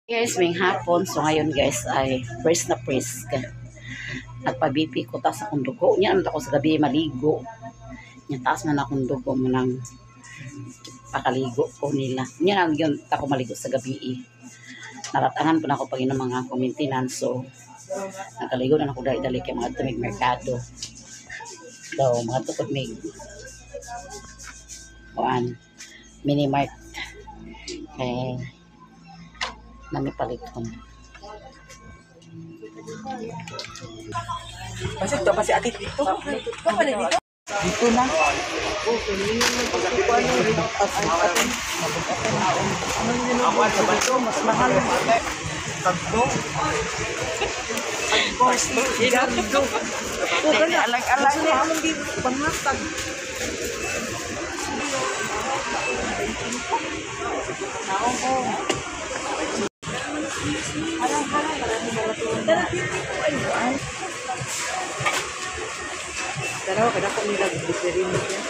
Guys, may hapon. So ngayon, guys, ay fresh na fresh ka. Nagpa-BP ko, taas akong dugo. Nya naman ako sa gabi maligo. Nya taas man akong dugo mo nang pakaligo ko nila. Nya nang yun ako maligo sa gabi eh. Naratangan po na ako pag inom mga akong maintenance. So nakaligo na ako dali-dali kay mga tumig merkado. So mga tukod mig kuan mini mart kay nami paliton. Kasi ito pa si ate dito. Ito pa dito. Dito na. Mas mahal. Tagbo. Tagbo. Alag-alag. Panghatag. Dalawa kada ko nila glycerin niya.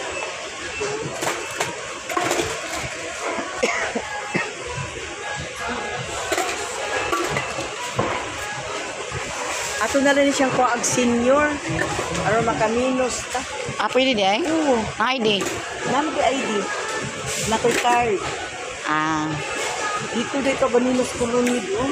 Ato na rin siyang kuag senior. Aron makaminos ta. Ah, pwede di ay? Oo. Ang ID. Namo kay ID. Nakoy card. Ah, Dito dito ganinos kulunid oh.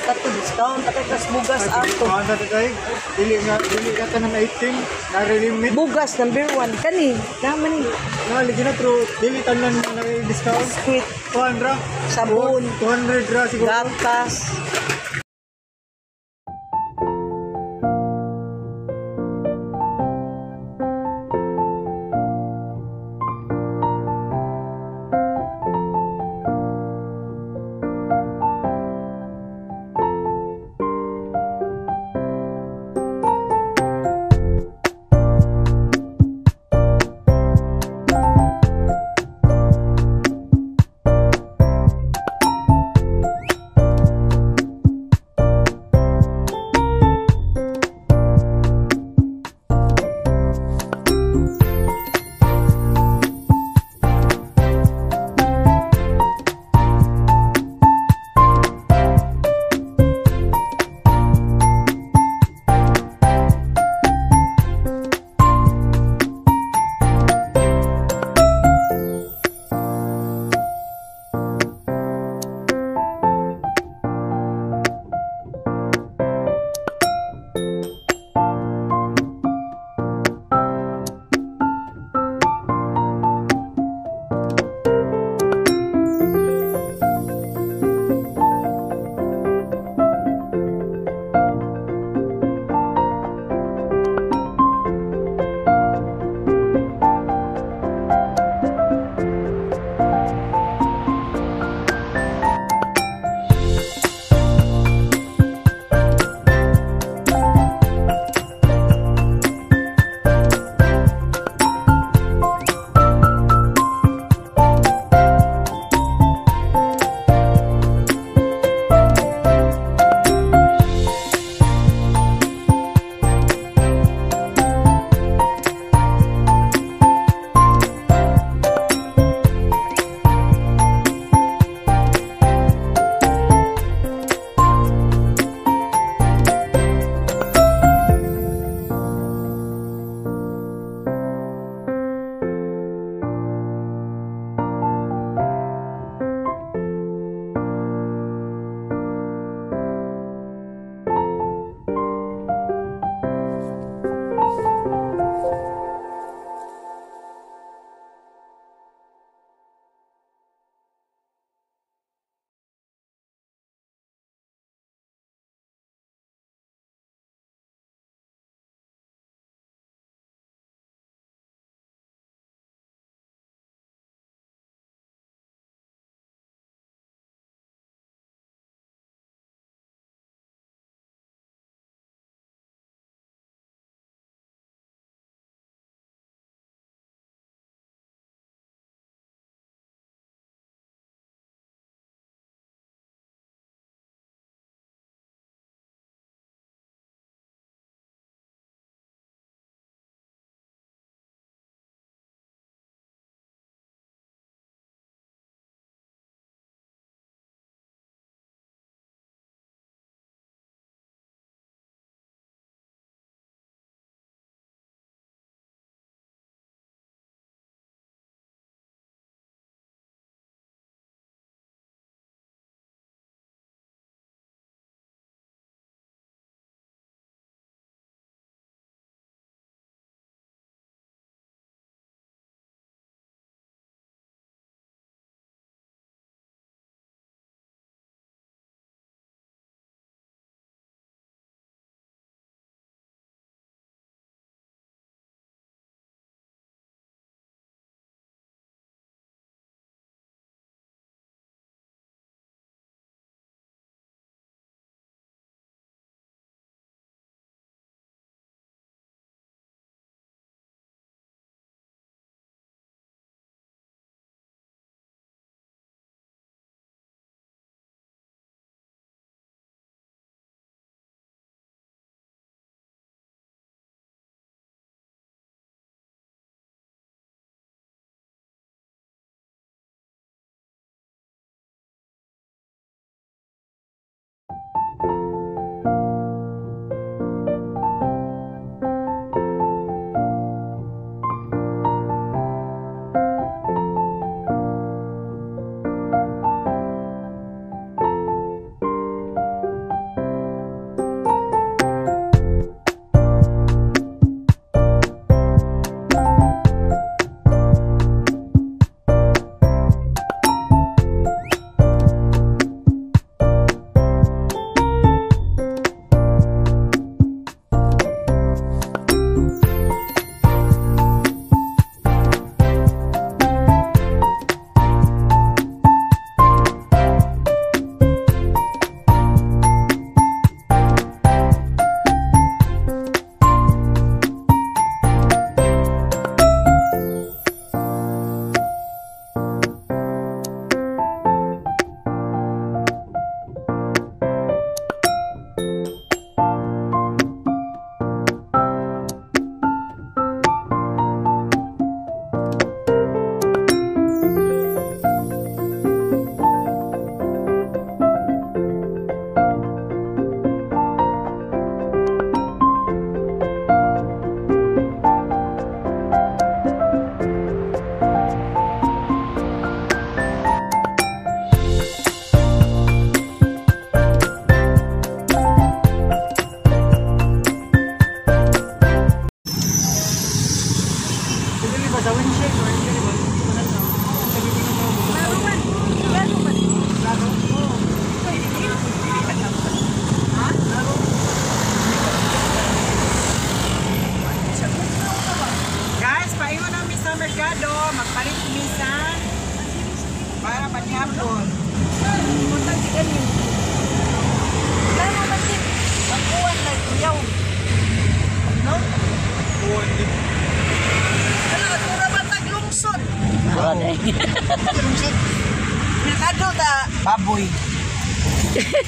Tato discount takay kas bugas ato. Ano na tayo? Dili nga, dili ka tanan 18, nare-limit. Bugas number 1 kani. Naman ni Na, lagi na true. Dili tanan na discount. biskwit, 200 ra. Sabon. 200 ra siguro. Gatas.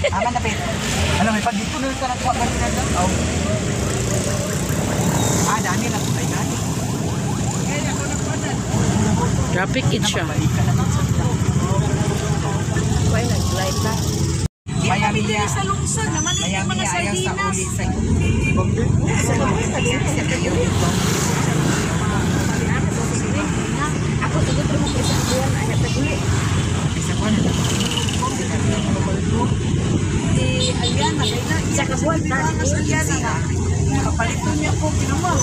Tama na, Pet. Ano, may pag dito na ka nagkuha ka rin na. Oh. Ah, dani lang. Ay, dani. Traffic it siya. Why nag-light na? Maya maya. Sa lungsod naman Maya yung mga maya ayaw sa sardinas. uli sa sa kayo dito. Ako sagot mo sa isang buwan ay taguli. Isa ko na. Di Aliana kay na. Isa ka buwan na si Aliana na. Kapalito niya po kinuha.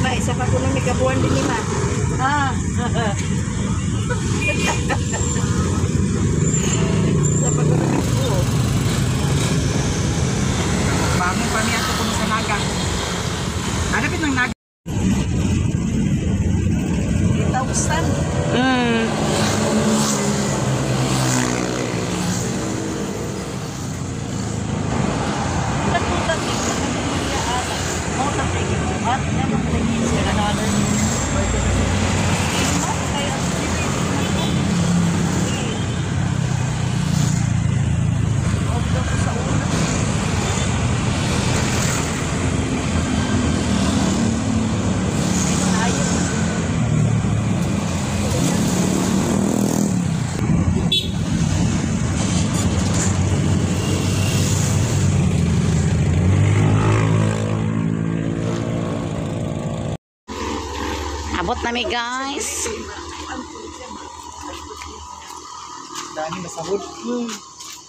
Ma, isa pa ko na may kabuan din ni ma. Ah. Isa pa ko na may kabuan. Bangon pa niya kuno sa naga. Hanapin ng naga. 8,000. Nagpunta dito na niya ana. Mo ta kay gibuhat niya mo kay gibuhat. Abot na mi guys. Dani masahod.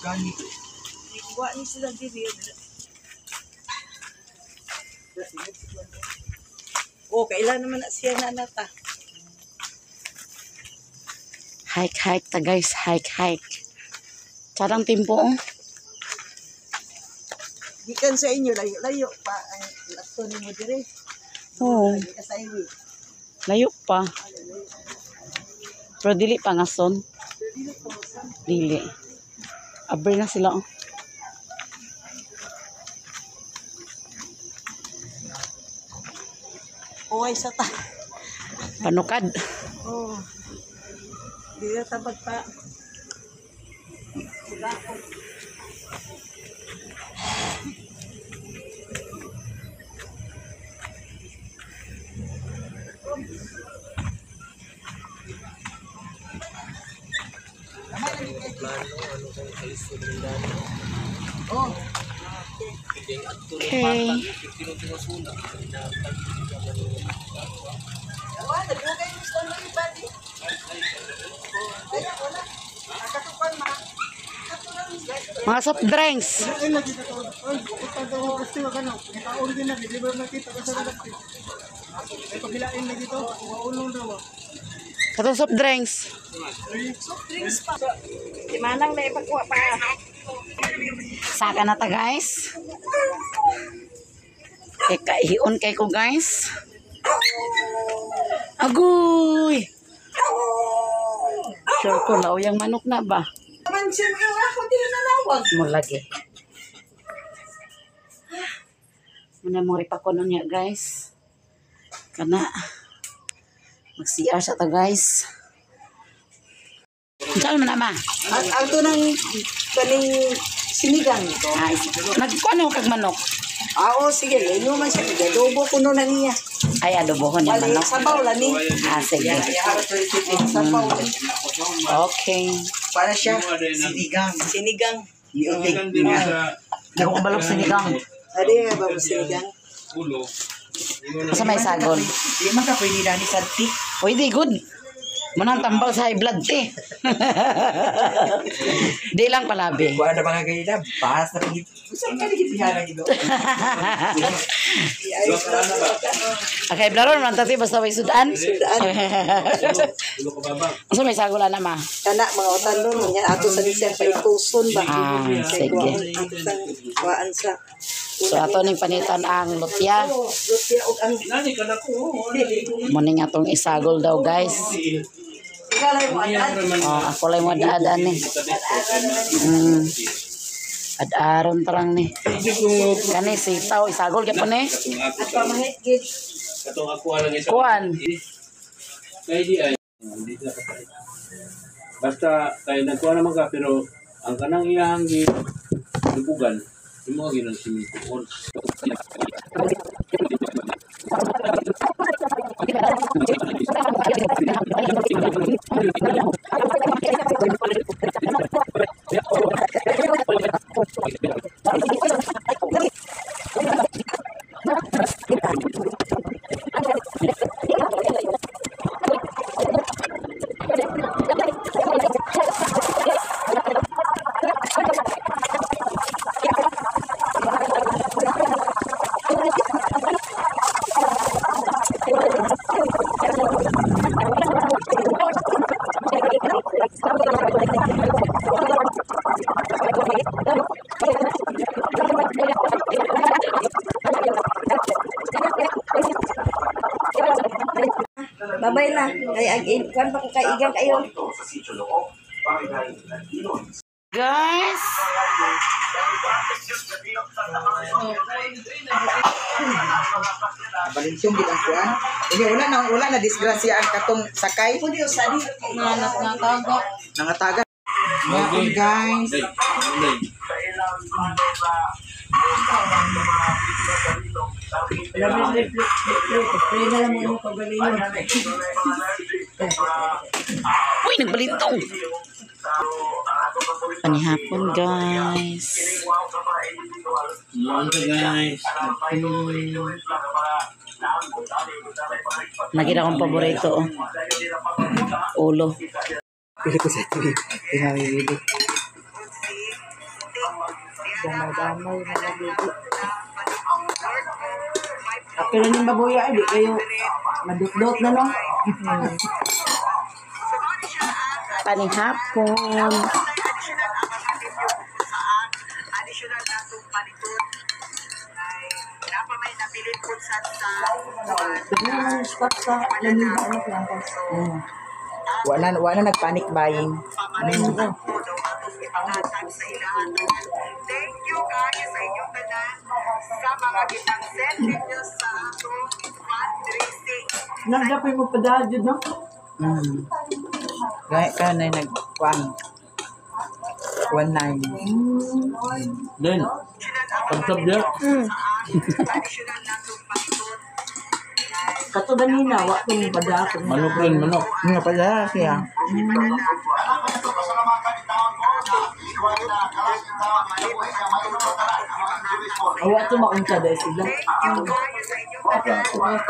Gani. Wa ni sila diri. Oh, kailan naman na siya na nata. Hike hike ta guys, hike hike. Charang timpo oh. Gikan sa inyo layo-layo pa ang lakto nimo dire. Oo, Ka sa highway. layo pa. Pero dili pa ngason. Dili. Abri na sila oh. Uway sa ta. Panukad. Oh. Dili ta pa. Okay. Wala, nagugay mo sa mga body. Ay, wala. Nakatupan ma. Mga soft drinks. Ay, lagi ka to. Ay, pupunta daw ang pastyo ka no. Nakaon din na, di ba nakita ka sa lalaki? Ay, paghilain lagi to. Maulong daw. Ah. Katong soft drinks. Di manang na ipakuha pa. Saka na ta guys. Kay kaihion kay ko guys. Agoy! Sure ko law yung manok na ba? Man siya ako dili na nawag. Mo lagi. Muna mo ripa ko nun niya guys. Kana. Mag-CR sa ta guys. Saan man ama? Ang alto ng kaning sinigang. Ay, nagkuano kag manok? Ah, oh, sige, layo man siya. Adobo kuno na niya. Ay, adobohon yung Bali, manok. sabaw lang ni. Ah, sige. Sabaw. Okay. Para siya sinigang. Sinigang. Hindi ko kabalok sinigang. Adi nga ba mo sinigang? Sa may sagol. Di man ka pwede dani sa tea. Pwede, good. Munang tambal sa high blood, te. Di lang palabi. Kuha na mga ganyan na, bahas na pagit. Saan ka nagitihanan ito? Okay, blaro man tati basta may sudan. Sudan. Sa may sagol ana ma. Kana mga utan nun, yan ato sa nisyan paituson ba? Ah, Kay sige. kuwaon, ato sa kuwaan sa. So ato ning panitan ang lutia. Oh, lutia og ang Muning atong isagol daw, guys. Ikaw lang mo adad. Oh, ako lang mo daadan ni. Ad-aron ta lang ni. Kani sitaw isagol gyapon ni. Katong ako lang isa. Kuan. Kay di ay hindi na kapalit. Basta kay nagkuha naman ka pero ang kanang iyahang gi lubugan imo ginang simintoon. Babay na. Kay ag kuan pa ko kaigan kayo. Guys, Balinsyong gid ang kuan. Ini wala na disgrasya ang katong sakay. Nangataga. Okay, guys. Uy, nagbalintong. Panihapon, guys. Noon ka guys. Nakita akong paborito, oh. Ulo. Pili ko sa tuwing. Pinamimili. Damay-damay na nabibi. Pero nung baboya, di kayo madut-dot na lang. Panihapon. Wala na nagpanic buying. Thank you kayo sa inyong tanan sa mga gipang-send ninyo sa atong fundraising. Nagdapoy mo pa dahil, no? Gaya ka na nag kuan. 19. Then, pagtab niya. Additional natong paliton. Kato ganina, wa ko mo padahol. Manok rin, manok. Nga pala siya. Awa to maunsa dahil sila. Thank you kayo sa inyong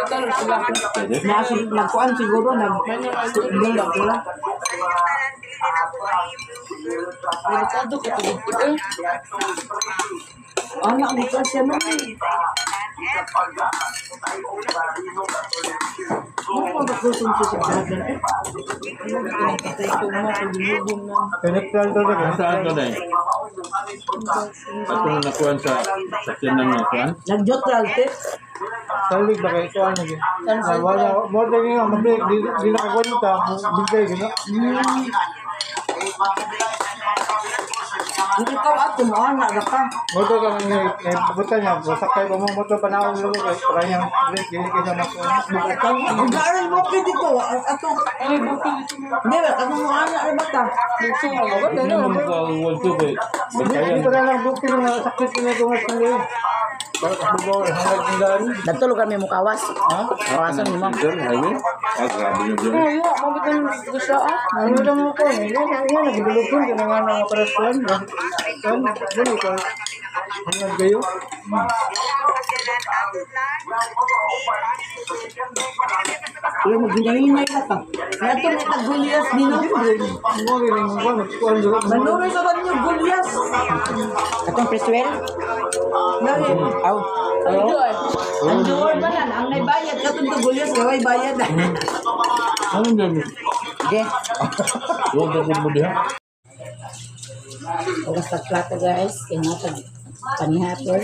tanan. Pwede. Nasa nagkuan siguro nag hindi lang sila. Sa inyong tanan dili na po ay Anak mo pa siya man. Ano pa ba kusong siya sa dagan eh? Patay ko na sa ginubong na. Pinagplan to na. Saan ka na eh? Atong nakuhan sa sakyan ng nakuhan. Nagjotral te. Salig ba kayo? Ano yun? Wala. Mo na nga mabig. Di nakakwenta. Bigay gina. Hindi ka ato mo anak ra ka. Moto ka nang buta niya. Sakay pa mo moto panahon lang ko kay para niyang break dili kay siya makuha. Ang gaaral mo kay dito ato. Hindi ba ato mo anak ra bata. Hindi naman magkawal to eh. Hindi pa na lang booking na sakit na itong sila. Bago hanggang tindahan. Nagtulog kami mukawas. Ha? Kawasan mo. Highway? Ah, grabe na dyan. Ano lang ako eh. Yan, yan, nagdulog ko. Yan nga na para sa kan. Kan, dali ka. Hanggang kayo. Pero maghinay ra ka. Kaya ato mo tag Gulyas nino. Mo rin ang kuwan. Kuwan dulu. Manuroy sa banyo Gulyas. Atong Preswell? Dali. Aw. Ang duol man lang, ang naibayad katong to Gulyas kay way bayad. Ano dyan? Sige. Huwag ka kung diha. Hugas tag plato, guys. Kaya nga tag panihapon.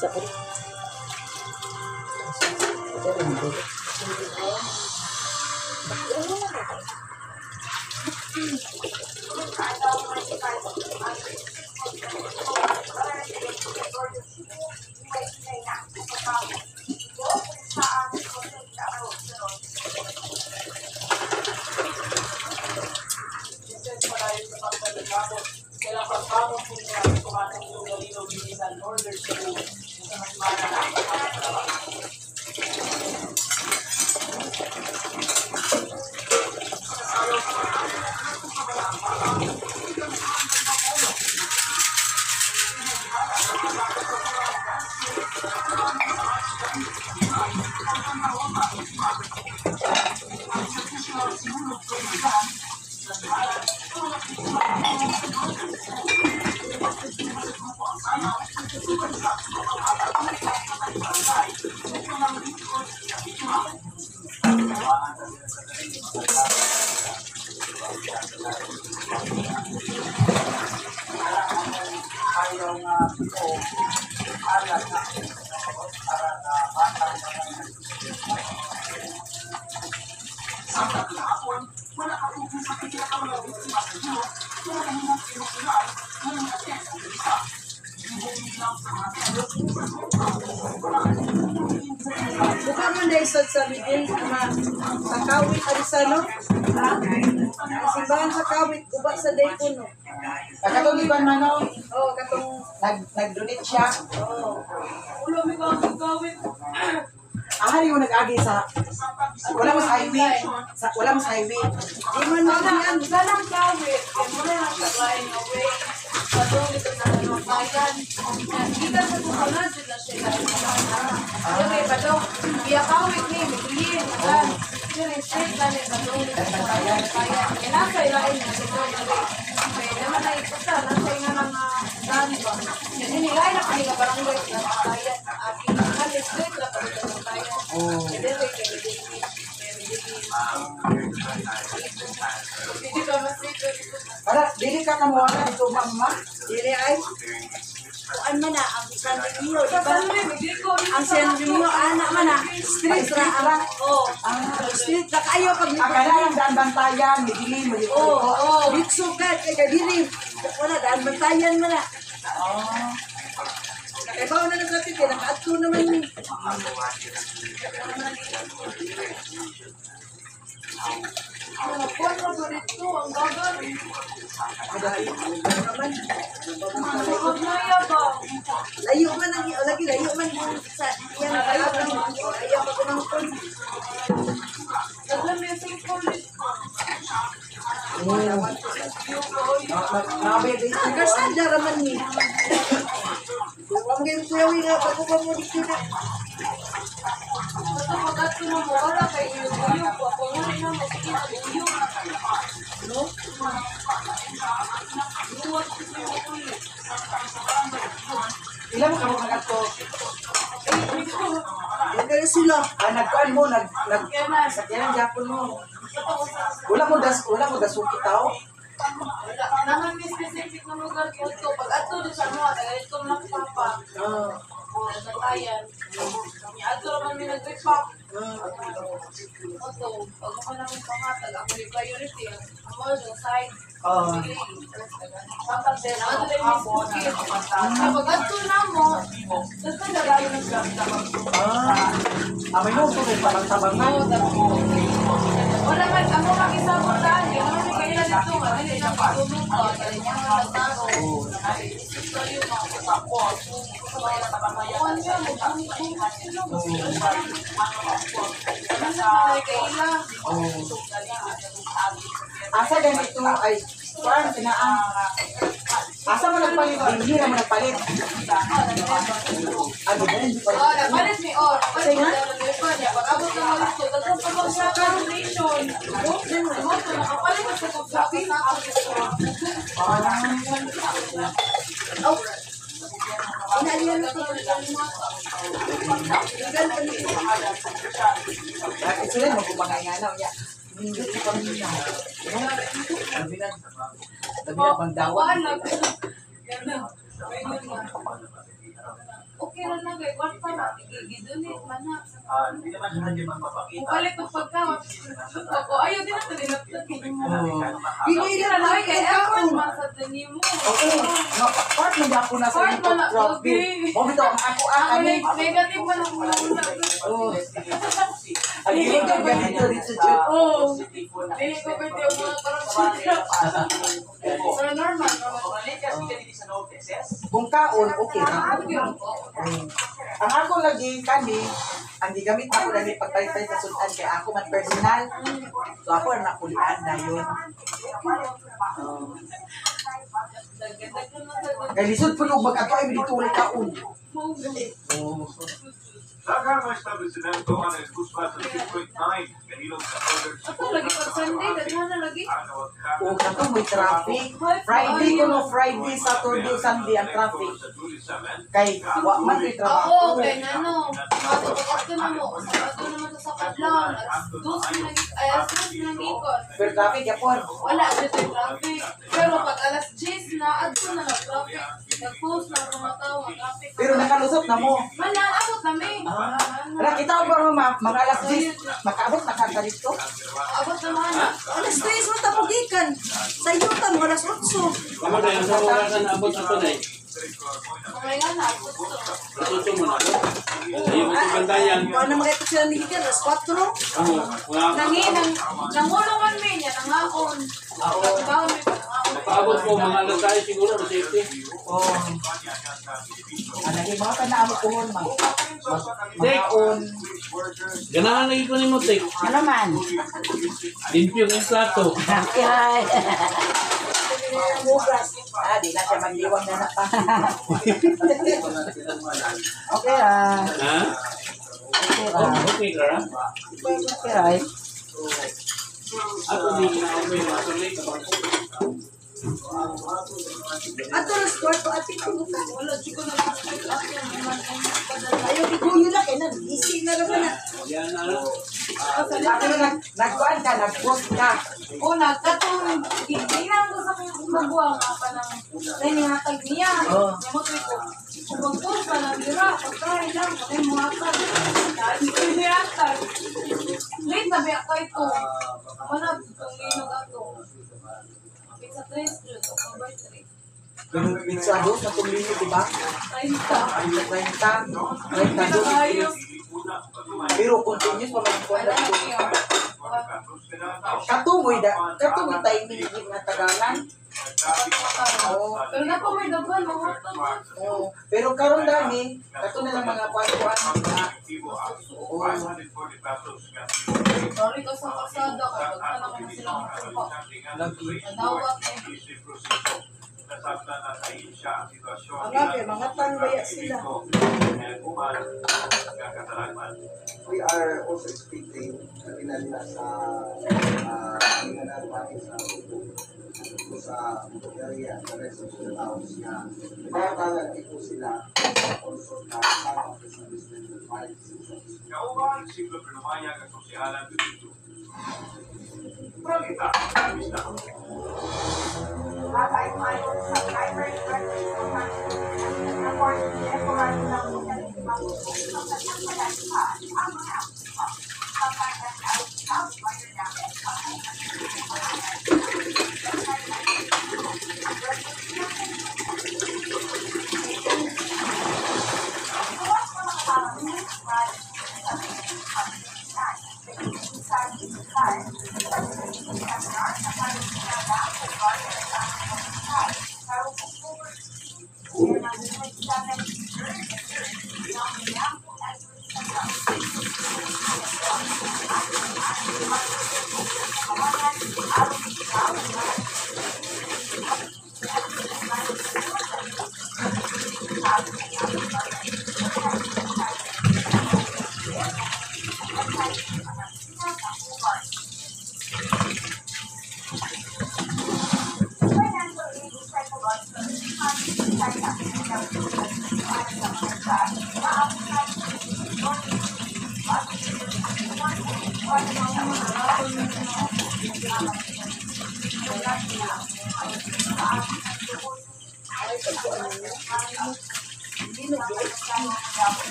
Sa po. Buka man dahil sa Miguel, ma, sa Kawit, Arisano. Ha? Simbahan sa Kawit, uba sa Dayton, no? Katong iban man no, Oh, katong, nag-donate siya. oh. Ulo, may kawit. Ah, yung nag-agi sa wala mo sa highway. Wala mo sa highway. Di man man yan. Sanang kawit. Kaya muna lang siya kain away. Padung ito sa ano, bayan. Kita sa kukunan sila siya. Kaya padung, biya kawit ni, migliin. Sila straight lang eh, padung ito sa bayan. Kaya nasa ilain na sa away. Kaya naman ay ikusa, nasa ina ng daan ba. Kaya ninilain na kanila barangay sa bayan. Aking straight lang padung sa bayan. Kaya dito kaya hindi ka masipag. Para dili ka kamuha dito mama. Dili ay. Kuan man na, ang San Remio, di ba? Ang San Remio, anak man na, street ra ang, oh, street ra kayo pag Ang kanang daan bantayan, midili mo dito. Oh, oh. Bitso ka, kay dili. Wala, daan bantayan man na. Oh. Nakaibaw na ng traffic, eh, nakaadto naman ni. Dito, ang gagal. Naman. Magnaya ba? Layo man ang lagi layo man sa iyang kaabang. Layo pa kumangkon. Alam mo yung college ko. Ang kalsada raman ni. Huwag kayong kuyawi nga, bago pa mo dito na. Basta pag-ato na mo, wala kay uyog-uyog. Ako nga rin na mo, sige, mag-uyog. No? Luwag ko sa uyog. Ilan mo ka mo magadto? Huwag kayo sila. Ah, nagkuan mo, nag nag sakyanan gyapon mo. Wala mo dasuki tao. Wala. Naman may specific na lugar ko ito. Pag ato din sa mga, taga dito na papa. Ah. O, nagtayan. Ato naman may nag-repack. Oto, pag ako naman pangatag, ako yung priority. Ako yung side. Ah. Sige. Ato lang yung bukid. Kapag ato na mo, tapos nagagayo ng Ah. Ah, may nung tubig parang tabang na. Wala man, ako makisabot saan. Yung ano may kailan dito nga, dili na pagtulog ka. Dili na nagtaro. Ay, isip kayo mga Kuwan niya, mag-ang sila. Ano na may kaila? Oh. Asa ganito ay kuan kinaan. Asa mo nagpalit? Hindi na mo nagpalit. Ano ba? Hindi pa. Oh, nagpalit mi, oh, nagpalit mi. Pag abot na mga ito, daghang pa bang sa donation? Mo to nakapalit sa kog sa Oh. Inaalihan na ito. Legal pa nito. Sila mo kumangay. paminaw. Labi na, labi na pangdawat. Okay ra na kay kwan pa na gidonate man na. Kung palit og pagkaon, ako ayaw din na dinaptag. Pili Okay ra na kay effort man sa nimo. Oo, no, part man ako na sa Part man na, traffic. okay. Mo bitaw ang ako ang Ako ani. negative man ang una. Oh. Ang dili ka ganito dito jud. Oh. Dili ko pwede ang mga corruption. Pero normal, normal. Kung kaon okay ra. Okay ra ko. Ang ako lagi kani, ang gigamit ako lagi pagpaypay sa sudan kay ako man personal. So ako ang nakulian dayon. Oh. Kay lisod po nung mag-ato ay dito wala kaon. Oh. Daghang mga establishmento ang nagkuspa sa 2.9 kanilong sa order sa Ato lagi pag Sunday, daghan na lagi. O kato may traffic. Friday kuno Friday, Saturday, Sunday ang traffic. Kay wa man may trabaho. Oo, kay nano. Matupag na mo. Ato naman sa kadlawon. Alas dos na ay alas dos na ngikot. Pero traffic yapon. Wala dito yung traffic. Pero pag alas 10 na, adto na lang traffic. Nag-post na ang mga tao, ang traffic. Pero nakalusot na mo. Mana, abot na mi. Ah, nakita ko ba mga mga alas 10, makaabot na ka dito? Abot na mana. Alas 3 mo tapugikan. Sa iyo ta mga alas 8. Kamo dahil sa oras na abot ako dahil. Mga nga na, abot to. Matuto mo na ako. Ayaw mo itong bantayan. Kuan na mga ito sila nigikan alas 4. Oo. Mga Nanginang, nangulungan mi niya, nangaon. Nanggaon mi, nangaon. Paabot ko mga alas tayo siguro, safety. Oh. Anagi mga kanaamo kuhon ma. Mga on. Ganahan lagi ko ni mo, Tek. Ano man? Limpyo ng plato. Okay. Ah, di na siya manliwang na na pa. Okay ra. Ha? Okay ra. Okay, Clara. Okay ra. Eh. Ako di na ako yung mga tuloy. Ato alas 4 ati ko. Wala, di ko na Ayo giguyo na kay na busy na naman na. Yan na lang. Ako na nagkuan ka, nag-post ka. Una, katong tingnan ko sa kong magwa nga pa ng nihatag niya. Oo. Niya mo ko. Kung mag-post pa lang dira, pagkain lang, kung mo hatag. Dahil ko nihatag. Late na biya kay ko. Wala, itong linog ato. Pizza 3, Jud, October 3. Pizza dos na tumlino, di ba? 30. Ang 30, 32. Ayos. Pero continuous pa man kuan Wala na to. niya. Katungoy da, katungoy timing gid nga tagalan. Oo. Pero na po may daghan, mga hatag. Oo. Pero karon dami, kato na lang mga kuan-kuan na. Oo. Sorry ko sa kalsada, kapag ka naman sila magtumpa. Nadawat eh. Ang gabi, mga tanbaya sila. We are also expecting na pinalila sa pinanarwain sa sa area, the rest of the house na pinatalan po sila also na sama sa establishment ng five seasons. Kauban, siglo Penumaya, Kasosealan, dito. Pralita, bista.